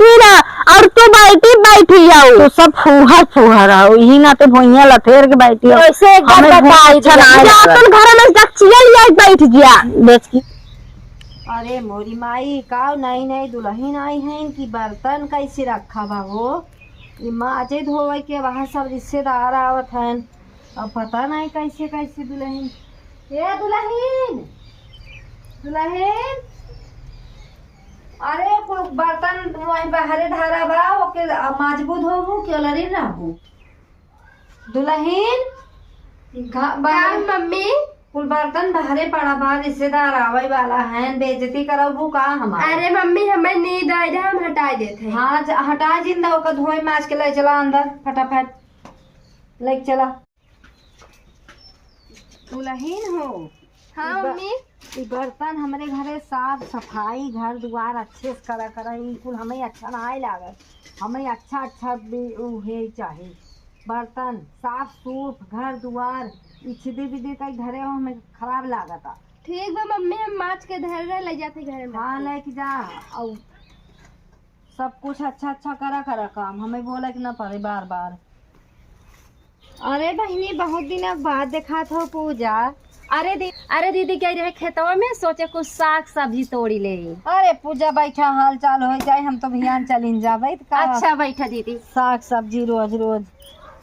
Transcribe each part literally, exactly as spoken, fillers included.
ना, और तू बैठी बैठी हऊ। तू सब फूहर फूहर हऊ, यही नाते भुइयां लथेर के बैठी हऊ। वैसे एक बात हमें भुइयां बताई अच्छा दे। ना जा लगे। अपन घर में डकचिया लिया बैठ जा। बेच की। अरे मोरी माई, का नई नई दुलहिन आई हैं, इनकी बर्तन कैसे रखा बा हो? ई माजे धोवे के बाहर सब रिश्तेदार आवत हैं। अब पता नहीं कैसे कैसे दुलहिन। ए दुलहिन, दुलहिन, अरे कुल बर्तन वहीं बाहरे ढारा बा, ओके माजबू धोबू के लरी रहबू। दुलहिन, घ-, का बाहर मम्मी? कुल बर्तन बाहरे पड़ा बा, रिश्तेदार आवे वाला हैं, बेइज्जती करबू का हमार? अरे मम्मी, हमें नींद आए रहा, हम हटाए देते हैं। हाँ, ज-, हटा जिंदा ओकर धोए माज के ले चला अंदर फटाफट, ले चला। दुलहिन हो। हाँ, ई ब-, मम्मी। ई बर्तन हमरे घरे साफ सफाई, घर दुआर अच्छे से करा करा, ई कुल हमें अच्छा नाहीं लागत। हमें अच्छा अच्छा भी उहे चाही। बर्तन साफ सूफ, घर दुआर, ई छिदी बिदी कई घरे हो, हमें खराब लागता। ठीक बा मम्मी, हम माज के धर रहे, ले जाते घरे में। हाँ, लेके जा। और सब कुछ अच्छा अच्छा करा करा काम, हमें बोले के ना पड़े बार बार। अरे बहिनी, बहुत दिन बाद देखात हो पूजा। अरे दी-, अरे दीदी गई रहे खेतवा में, सोचे कुछ साग सब्जी तोड़ी ले। अरे पूजा बैठा, हाल चाल हो जाए, हम तो बिहान चलिन जाबे, तो का अच्छा बैठा दीदी। साग सब्जी रोज रोज,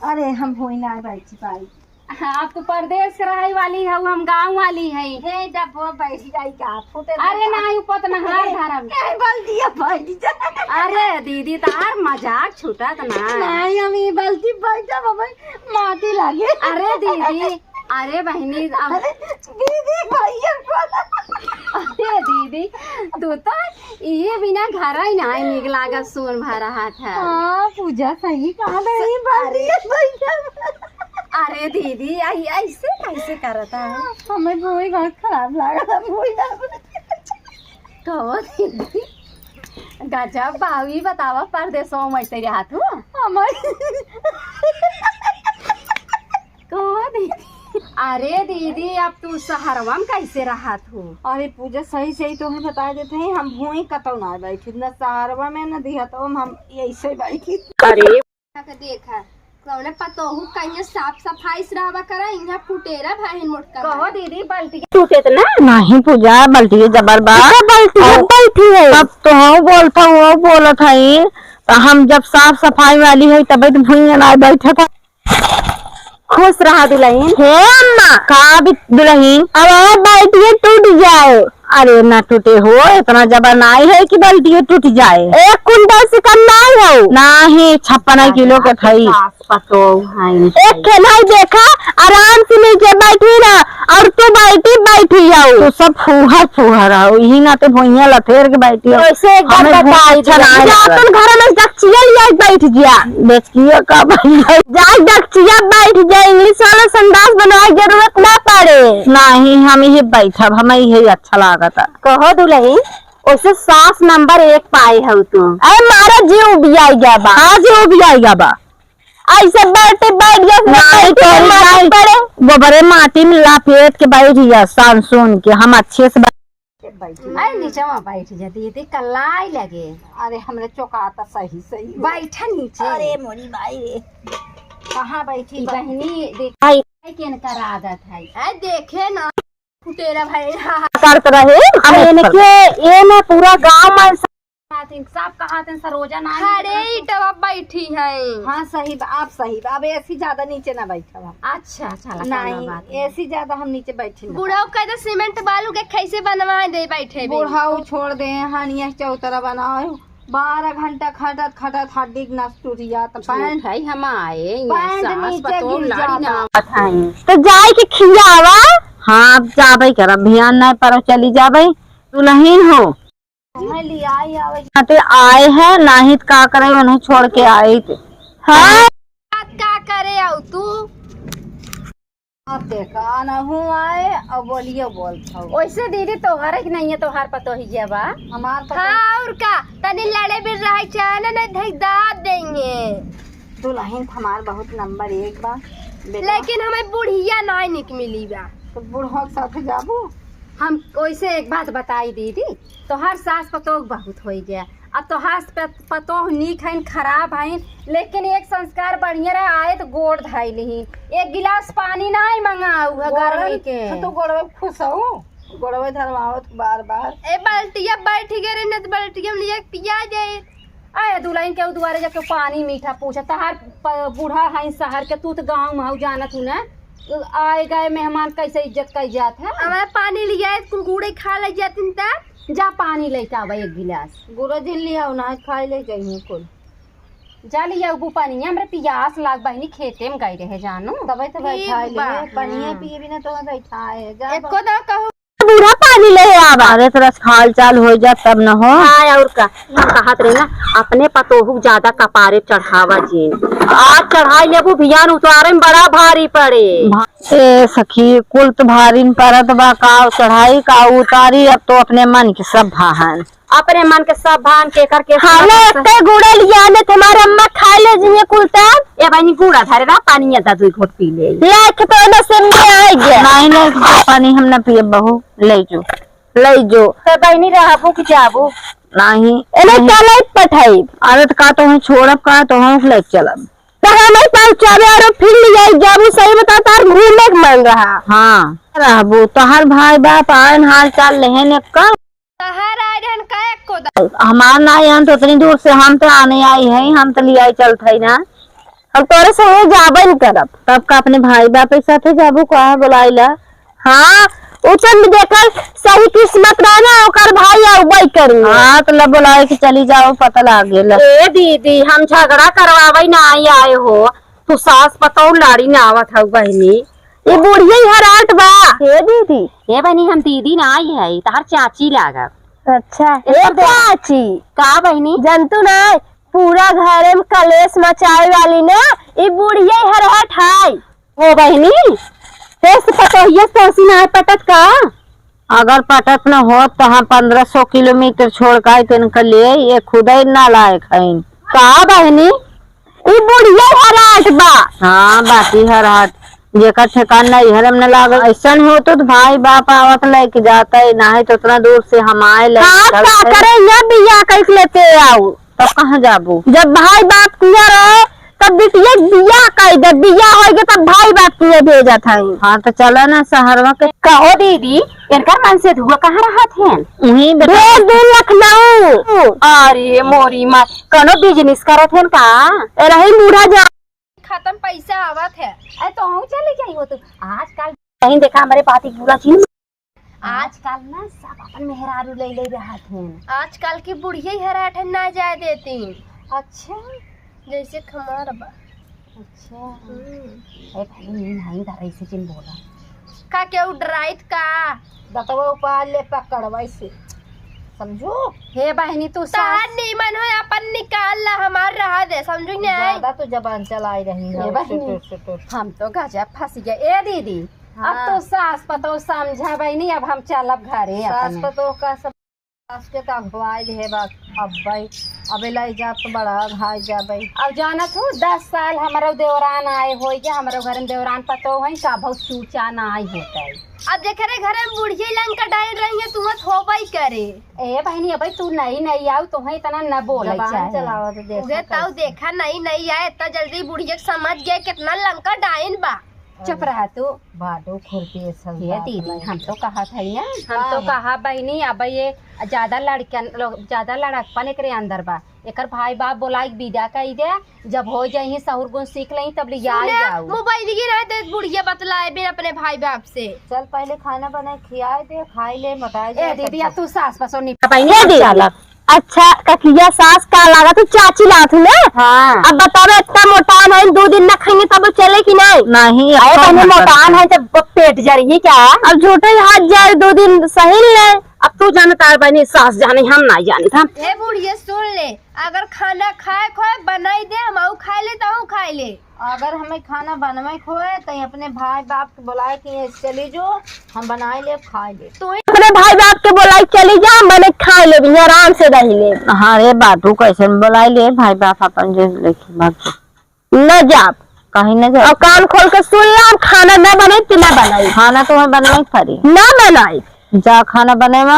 अरे हम होई ना बैठी पाई। हाँ, आप तो परदेस के रहे वाली है, हम गाँव वाली है। हे जब वो बैठ जाई का फूटे अरे ना। नहीं, उपत नहार धरम। नहीं, बल्टिया बैठ जा। अरे दीदी, तार मजाक छूटत ना। नहीं, हम ई बल्टी बैठा बाबा, माटी लागे। अरे दीदी, अरे बहिनी, अब अरे दीदी, भैया को। अरे दीदी, तू तो ये बिना घर ही ना निक लागत, सोन भरा हाथ है। हाँ, पूजा सही कहा रही, अरे। बल्टी बैठा। अरे दीदी, आई, ऐसे कैसे करता है? हमें वही बहुत खराब लगा था, वही ना। कहो दीदी, गजब बावी बतावा, परदेसवा में ऐसे रहत हो? हमारी कहो दीदी, अरे दीदी, अब तू शहरवा में कैसे रहत हो? अरे पूजा, सही सही तोहे बता देते हैं, हम भूई कतौ ना बैठी, न शहरवा में, न दिहतवा में, हम ऐसे बैठी। अरे देखा, कौने पतोहू कहिए साफ सफाई से रहवा करा, इहाँ फुटेरा भाई मोटका कहो बा। दीदी, बल्टी टूटे त ना? नहीं पूजा, बल्टी जबर बा। अच्छा, बल्टी और बैठी है। तब तो हम बोलता हूँ, वो बोलत है, तो हम जब साफ सफाई वाली है, तबे तो भुइयां ना बैठत है। खुश रहा दुलहिन। हे अम्मा, का भी दुलहिन, अब और बल्टिया टूट जाए। अरे ना टूटे हो, इतना जबर नाई है कि बल्टिया टूट जाए। एक कुंटल से कम नाई हो। नाही, छप्पन किलो के थई। सास पतोह हैं। एक ठे नाई देखा, आराम से नीचे बैठी ना, और तू बैठी, बैठी जाओ। तू सब फूहर, फूहर आओ, यही नाते भुइयां लथेर के बैठी हो। वैसे एक बात हमें बहुत बताई अच्छा दे। नाई जा लग रहा। अपन घर में डकचिया लिया बैठ जा। डकचिया का बैठ जा? जा डकचिया बैठ जा, इंग्लिश वाला संडास बनाए जरूरत ना पड़े। नहीं, हम यही बैठब, हमें यही अच्छा लागता। कहो दुलही, ओसे सास नंबर एक पाए हऊ तू। अरे मारा जी उबियाई गया बा। हाँ जी उबियाई गया बा। ऐसे बैठे बैठ जा, नहीं बैठे तोरी माटी नहीं। पड़े। गोबरे माटी में लपेट के बैठ जा, सान सुन के हम अच्छे से बैठ। अरे नीचे वहाँ बैठ जा दीदी, कलाई लगे। अरे हमरे चौकाता सही सही। बैठा नीचे। अरे मोरी माई रे। कहाँ बैठी ई बा-, बहिनी देख। आई। केन कर आदत है। आ देखे ना। फुटेरा भाई, हाँ, हाँ। करत रहे। अब इनके, ये ना पूरा गांव में सब कहत हैं, सब कहत हैं, सरोजा नाई अरे, निकलत। ईटवा बैठी है। हाँ, सही बा, आप सही बा। अब एसी ज्यादा नीचे ना बैठब हम। अच्छा, अच्छा, नहीं, बात है। एसी ज्यादा हम नीचे बैठी ना। बुढ़ऊ कह दे, सीमेंट बालू के कैसे बनवा दे बैठे भी? बुढ़ऊ छोड़ दे, हनिया चौतरा बनाओ। बारह घंटा खटत खटत हड्डी के नस टूट जात। झूठ पैंट, है, हम आए, पैंट सास नीचे पतोह गिर लड़ी जाता। ना। तो जाए के खियावा। हाँ, अब जाबे करब, भियान नहीं पर चली जाबे। दुलहिन हो। तुम्हें लियाई आवे। नाते आए हैं, नहीं तो का करे, उन्हें छोड़ के आए थे। हाँ। बात का करे आऊ तू? आप देखा, अनहू आए और बोलियो बोलत हऊ। वैसे दीदी तोहरे के नहीं है, तोहार पतोहिया बा। हमार पतोह- हाँ, और का? तनी लड़े भी रहे, चाहे ना, नहीं धई दाब देंगे। दुलहिन हमार बहुत नंबर एक बा, बेटा। लेकिन हमें बुढ़िया नाई निक मिली बा। तो बुढ़वा के साथे जाबू? हम ओइसे एक बात बताई दीदी, तोहार सास पतोह बहुत होइ गया। अब तोहार प-, पतोह नीक हइन, खराब हइन, लेकिन एक संस्कार बढ़िया रहा, आए तो गोड़ धइ लिहिन, एक गिलास पानी नाहीं मंगाऊ है गर्मी के। तो गोड़वे खुश हऊ, गोड़वे धरवावत बार बार। ए, बाल्टिया बैठ गए रे, न तो बाल्टिया में लिए पिया जाए। आए दुल्हन के उ दुआरे जाके पानी मीठा पूछा, तहार प-, बूढ़ा हइन शहर के, तू तो गाँव में हऊ, जानत हूँ ना, आए गए मेहमान कैसे इज्जत कई जात है। हमारे पानी लिया है, कुल गुड़े खा ले जातिन तब। जा पानी लेके आवा एक गिलास। गुड़े जिन लिया ना, खाई ले जाइए कुल। जा लिया उबू पानी, हमरे पियास लाग बहिनी, खेते में गई रहे जानू। तबे तो ठीक बैठा ले, बा। पनिया हाँ। पिए बिना तो बैठा है। जा एको बा- दो कहूँ बूढ़ा पानी ले आवा। अरे, थोड़ा हाल चाल हो जा तब न हो। हाँ, और का। हम कहत रहे ना, अपने पतोहू ज्यादा कपारे चढ़ावा जिन। आज चढ़ाई लेबू, बिहान उतारे में बड़ा भारी पड़े। भा-, ए सखी, कुल तो भारी न परत बा, का चढ़ाई, का उतारी, अब तो अपने मन के सब भाहन। अपने मन के सब भान के करके हमें सुना एकटे गुड़ा लिया ने तुम्हारे अम्मा खाए ले जिए कुल तब। ए बहिनी, गुड़ा धरे रहा, पानी या दा दुई घोट पी ले। लाख तो न से में आए गया। नहीं, नहीं, पानी हम न पिए बहू, ले जो, ले जो। तो बहिनी रहबू कि जाबू? नहीं। एने नहीं। चले पठाई। अरे तो का तो हम छोड़ब, का तो हम ले चलब। तो हम ही पहुँचावे और फिर ले जाई जाबू, सही बता तार घूमे के मन रहा। हाँ। रहबू, तोहर भाई बाप आयन हाल चाल लेहन एक का। तहार आए रहन का एको दा- हमार ना आयन तो उतनी दूर से हम तो आने आई है, हम तो लियाई चलत है ना। हम तोरे संगे जाबे न करब। तब का अपने भाई बाप के साथे जाबू का बोलाइला? हाँ, उ चंद जेकर सही किस्मत रहे ना, ओकर भाई आउबे करी। हाँ, तो ला बोलाए के चली जाओ, पता लागेला। ए दीदी, हम झगड़ा करवावे ना आई आए हो, तू सास पतोह लाड़ी ना आवत हऊ बहिनी। ई बुढ़िया ही हराट बा। हे दीदी। हे बहिनी, हम दीदी ना आई है, तहार चाची लागब। अच्छा, ए हे दे- चाची। का बहिनी? जनतू ना, पूरा घरे में कलेश मचावे वाली ना, ई बुढ़िया ही हराट है। ओ बहिनी, हे से पतोहिया से हंसी ना पटत का? अगर पटत न होत, त हम पन्द्रह सौ किलोमीटर छोड़ के आइत इनका ले, ये खुदे नालायक हईन। का बहिनी? ई बुढ़िया हराट बा। हाँ, बाकी हराट, जेकर ठेकान नैहर में न लागल। अइसन होत त भाई बाप आवत लेके जाते, नाहीं त उतना दूर से हम आए लेके हाँ, का चलते। करे, यहाँ बियाह कइके लेते आऊ। तब कहाँ जाबू? जब भाई बाप किया रहे, तब बिटिया के बियाह कइ दे, बियाह होइगे तब भाई बाप किया भेजत हई। हाँ, तो चला ना शहरवा के। कहो दीदी, इनकर मन से धुआ कहाँ रहत हैं? उहीं बेटा। भेज दे लखनऊ। अरे मोरी माँ, कौनो business करत हैं का? ए रही बूढ़ा जा। खत्म पैसा आवत है। अरे तो हम चले जाई हो तू। आजकल कहीं देखा हमारे पाती पूरा चीज। आजकल ना सब अपन मेहरारू ले ले रहत हैं। आजकल की बुढ़िया ही हराट है, ना जाए देती। अच्छा। जैसे खमार बा। अच्छा। हम्म। ए भाई, नहीं डराई से जिन बोला। का केहू डराइत का? दतवा उपार ले पकड़ वैसे। समझू? हे बहिनी, तू तहार सास नीमन हो, अपन निकाल ला, हमार रहा दे, समझू कि नहीं? ज्यादा तू जबान चलाई रही हे हो। बहिनी, सुटुर, सुटुर। हम तो गजब फंस गए। ए दीदी, अब हाँ। तो सास पतोह समझा बहिनी, अब हम चलब घरे सास अपने। पतोह का सब, सास के तो अगुवाई दे बा, अब भाई, अबे लाई जा तो बड़ा घाई जाबे। अब जानत हो, दस साल हमरो देवरान आए होई के, हमरो घर में देवरान पतोह है, का बहुत चूचा ना आई होता है। अब जेकरे घरे में बुढ़िया लंका डाइन रही है, तुहत होबई करे। ए बहिनी, अबे तू नई नई आऊ, तुहे इतना न बोले जबान चाहे। चलावत देखा उहे ताऊ कैसे। देखा, नई नई आए, इतना जल्दी बुढ़िया के समझ गए, कितना लंका डाइन बा। चुप रहा तू। बाटो खुरपी सब ये बात दीदी, नहीं हम है। तो कहा था ना, हम हाँ, तो हाँ। कहा बहिनी, अब ये ज्यादा लड़कन लोग, ज्यादा लड़कपन एकरे अंदर बा। एकर भाई बाप बोलाई के विदा कई दे, जब हो जाई सहुर गुण सीख लई तब लिया सुने, जाऊ। मोबाइल की ना दे बुढ़िया बतलाए बिन अपने भाई बाप से। चल पहले खाना बनाए खियाए दे, खाई ले, मोटाए ए जाए, दीदी, तब अब तू सास पसो नहीं बहिनी, ये दीदी। चला। अच्छा, ककिया सास का लागत है, चाची लागत है ना? हाँ। अब बतावे, इतना मोटान है, दो दिन न खाएंगे तब चले कि नहीं? नहीं, अब अरे तो बहने, मत मोटान करते। है, जब पेट जरिए क्या? अब झूठे ही हाथ जाए, दो दिन सही ले। अब तू जानता है बहनी, सास जाने, हम नहीं जानता। हे बुढ़िया, सुन ले, अगर खाना खाए खोए, बनाई दे, हम आऊ खाए ले, तो आऊ खाए ले। अगर हमें खाना बनवे के होए, तो अपने भाई बाप के बुलाए के चली जो, हम बनाए लेब, खाए लेब। तू ही अपने भाई बाप के बुलाए के चली जा, हम बने के खाए लेब, यहाँ आराम से रह लेब। हाँ रे बाटू, कैसे बुलाए ले भाई बाप अपन जो लेके भाग के। न जाब। कहीं न जाब। और कान खोल के सुन ला, हम खाना न बनाई तो न बनाई। खाना तो हम बनवे के पड़ी। न बनाई। जा खाना बनेवा,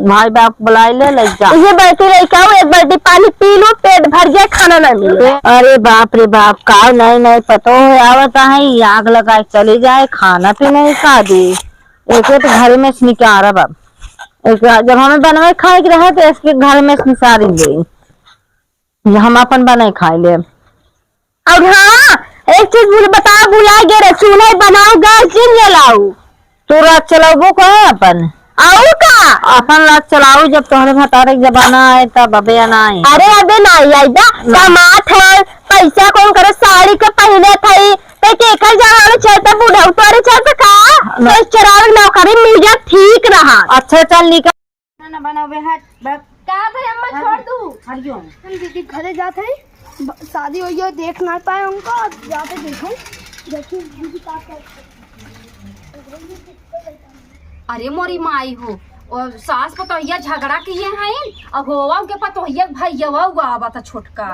भाई बाप बुलाए ले, ले जा। ये बैठी रही का, एक बाल्टी पानी पी लूं, पेट भर जाए, खाना ना मिले। अरे बाप रे बाप, का नए नए पतोह है, आवत है, ये आग लगाए चली जाए, खाना पीना ही का दी। एक तो घर में से निकारब अब। एक जब हमें बनवे खाए के रहे तो इसके घर में से निसारी ले, ये हम अपन बनाए खाए ले। और हाँ, एक चीज भूल बताओ, भुला गए रे, चूल्हा बनाओ, गैस जिन जलाओ। तू रात चलाओ का अपन? और का? अपन रात चलाओ, जब तोहरे भतारे के जमाना आए तब, अबे ना आए। अरे अबे ना आई, आई बा, ना। कमात है, पैसा कौन करे, साड़ी के पहने थई, ते केकर जहान चलते बुढ़ऊ तोरे चलते का? ना। तो चरावे नौकरी मिल जा, ठीक रहा। अच्छा चल निकल। ना बनावे, हट, बस। का भाई अम्मा, हाँ। छोड़ दू। हरिओम। हम दीदी घरे जात हई, ब-, शादी हो गया, देख ना पाए उनको, अब जाके देखो, देखी दीदी का कर। अरे मोरी माई हो, और सास पतोहिया झगड़ा किए हैं, और होवा के पतोहिया के भैया हुआ बा त छोटका,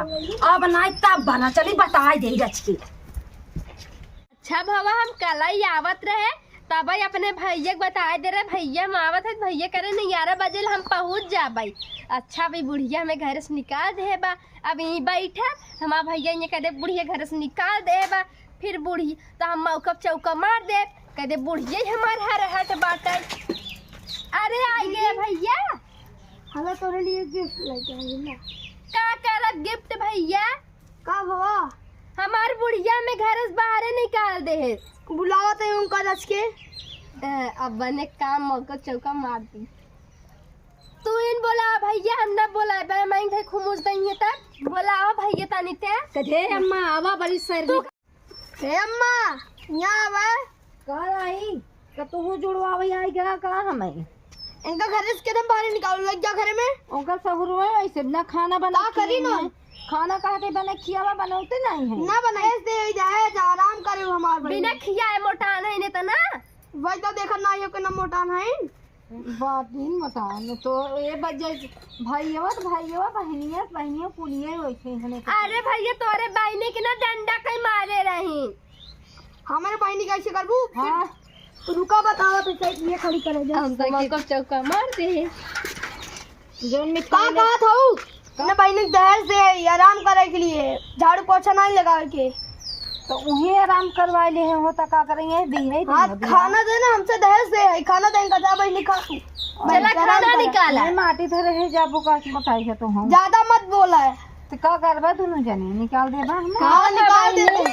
अब ना तब बना, चली बताए दे रच के। अच्छा भवा, हम कल ही आवत रहे, तबे अपने भैया के बताए दे रहे, भैया हम आवत है, भैया करे नहीं ग्यारह बजे हम पहुँच जाबे। अच्छा भाई, बुढ़िया हमें घर से निकाल दे बा, अब यहीं बैठा, हमार भैया ये कह दे बुढ़िया घर से निकाल दे बा, फिर बुढ़ी तो हम मौका चौका मार दे, कह दे बुढ़िया ही हमार हर हट बाटे। अरे आ गए भैया। हमें तोरे लिए गिफ्ट लेके आई ना। का करब गिफ्ट भैया? का भवा? हमार बुढ़िया में घर से बाहरे निकाल दे है। बुलावत है उनका रच के। ए, अब बने काम मौका चौका मार दी। तू इन बोला भैया, हम ना बोला, बे मैं घर खुमोस दई है तब। बोलावा भैया तानी ते। कहे अम्मा आवा बड़ी सर तू। हे अम्मा, यहाँ आवा। का आई? का तू जुड़वावे आई गया का हमें? इनका घर से एकदम बाहर निकालो, लग जा घर में। उनका सहुर है ऐसे ना खाना बना का करी ना? खाना कहते बने खियावा बनौते नहीं है। ना बनाए दे दहेज, आराम करे हमार बहिनी। बिना खियाए मोटान है ने त ना। वही तो देखा ना यो के ना मोटान है। बाप दिन मोटान तो ये बजे भाईवा तो भाईवा बहनिया बहनिया पुलिया वैसे हने। अरे भैया तोरे बहनी के ना डंडा कहीं मारे रही। हमारे बहनी कैसे करबू? हाँ। रुका बतावा तो सही ये खड़ी करे जा। हम तो के चौका मार दे। जोन में का खाए ले- कहा था उ? का? अपने बहनी के दहेज दे, आराम करे के लिए, झाड़ू पोछा नहीं लगावे के। तो उही आराम करवा ले हो, तो का करेंगे? दी है, हाँ, दी है। खाना देना हमसे दहेज दे है, खाना देने का जा बहनी खा तू। चला, खाना निकाला। नहीं, माटी धरे है, जाबो का बताई है तो हम। ज्यादा मत बोला है। तो का करबा दोनों जने? निकाल देबा हम? हाँ, निकाल दे तू।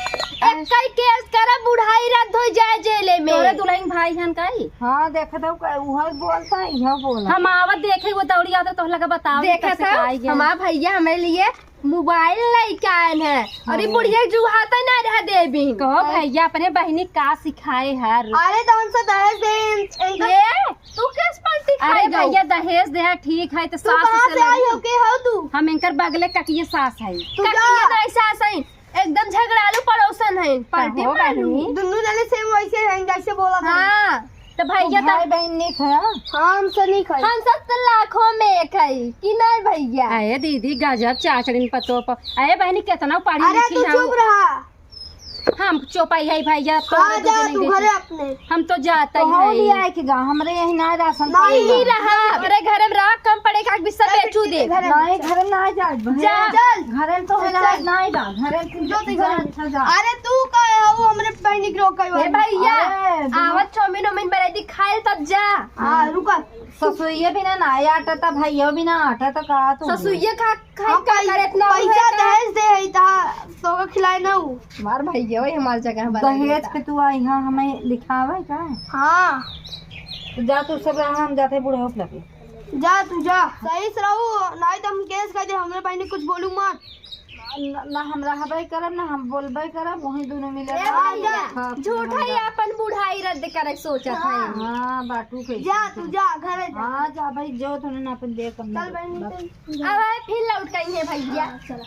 एक कई केस करा, बुढ़ाई रद्द हो जाए जेले में। तोरे दुल्हन भाई हन काई? हाँ, देख दो, उहर बोलता, इहो बोला। हम आवत देखे, वो दौड़ी आवत, तो लगा बताओ, देखा कैसे था, आई गया। हमार भैया हमारे लिए मोबाइल लेके आए हैं। और ये हाँ। बुढ़िया जुहाता ना रह देबी। कहो भैया, अपने बहिनी का सिखाए हर। अरे, तो हमसे दहेज दे, इन-, इनका ये तू कैस पलटी अरे खाई जाऊ? भैया, दहेज दे, ठीक है, तो तू सास कहाँ से से आई लेबू? हो, के हो तू? हम इनकर बगले ककिए सास है। तू ककिए जा। नहीं सास है, एकदम झगड़ालू पड़ोसन है, पलटी हो मारू। बहिनी। दुनू जने same वैसे हैं, जैसे बोला था। हाँ, तो भैया तो तो भाई बहन निक है। हाँ, हम से निक है। हम सब तो लाखों में एक है, कि नहीं भैया? अरे दीदी, गजब चाचड़िन पतो प-, अरे बहनी, कितना पढ़ी अरे लिखी तू है चुप वो। रहा। हम चोपाई है भैया, हाँ, तोहरे जा दो जने तू बेटी। घरे अपने। हम तो जाता तो ही हम है। भी आए के गा, हमरे यहीं ना राशन नहीं पानी बा। रहा, हमरे घर में रहा, कम पड़े का बिस्तर बेचू दे। घर में नहीं, घर में ना जाए, भैया। जा। चल। घर में तो है ना, चल। नहीं बा, घर में तू जो तू जा, घर में। अच्छा जा। अरे तू का है, वो हमरे बहनी के रोक ए भैया, अरे, दू- आवत चाउमीन उमीन बनाई थी, खाए तब जा। हाँ, रुका। ससुइये बिना ना आटा था, भैया बिना आटा था, का तू? ससुइये खा खाई हम का पै-, करे इतना पैसा उहे का? दहेज दे है ता, तो का खिलाए ना उ। हमार भैया वही हमार जगह बना दहेज देता। के तू आई, हाँ, हमें लिखावे का? हाँ। तो जा तू सब रहा, हम जाते बूढ़ा होत लगे। जा तू जा, सही से रहू, नहीं तो हम केस कर दे, हमरे बहनी कुछ बोलू मत। ना, ना हम रहबे करब, ना हम बोलबे करब, वही दोनों मिले ए रहब। भैया, हाँ, झूठा ही अपन बुढ़ाई रद्द करे सोचत है। हाँ। हाँ, बाटू कैसे जा, तू जा, घरे जा। हाँ, जा भाई, जो तूने ना अपन दे कम चल बहनी, बस। तू जा। अब आए फिर लौट गई है भैया। हाँ, चला।